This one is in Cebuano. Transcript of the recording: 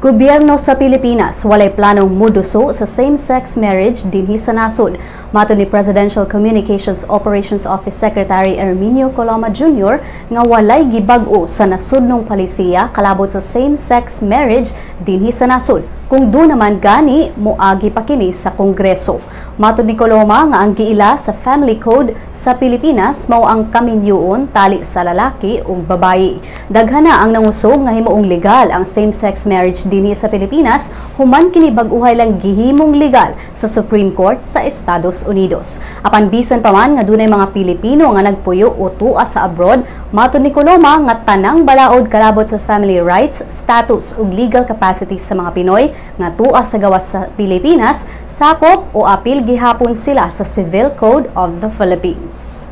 Gobyerno sa Pilipinas walay planong muduso sa same-sex marriage dinhi sa nasod. Matod ni Presidential Communications Operations Office Secretary Herminio Coloma Jr. nga walay gibag-o sa nasudnong palisiya kalabot sa same-sex marriage dinhi sa nasod. Kung duna man gani, moagi pa kini sa Kongreso. Matod ni Coloma nga ang giila sa Family Code sa Pilipinas mao ang kaminyoon tali sa lalaki ug babayi. Daghan na ang nangusog nga himuong legal ang same-sex marriage dinhi sa Pilipinas human kini bag-uhay lang gihimong legal sa Supreme Court sa Estados Unidos. Apan bisan pa man nga dunay mga Pilipino nga nagpuyo o tua sa abroad, matod ni Coloma nga tanang balaod kalabot sa family rights, status ug legal capacity sa mga Pinoy nga tua sa gawas sa Pilipinas, sakop o apil gihapon sila sa Civil Code of the Philippines.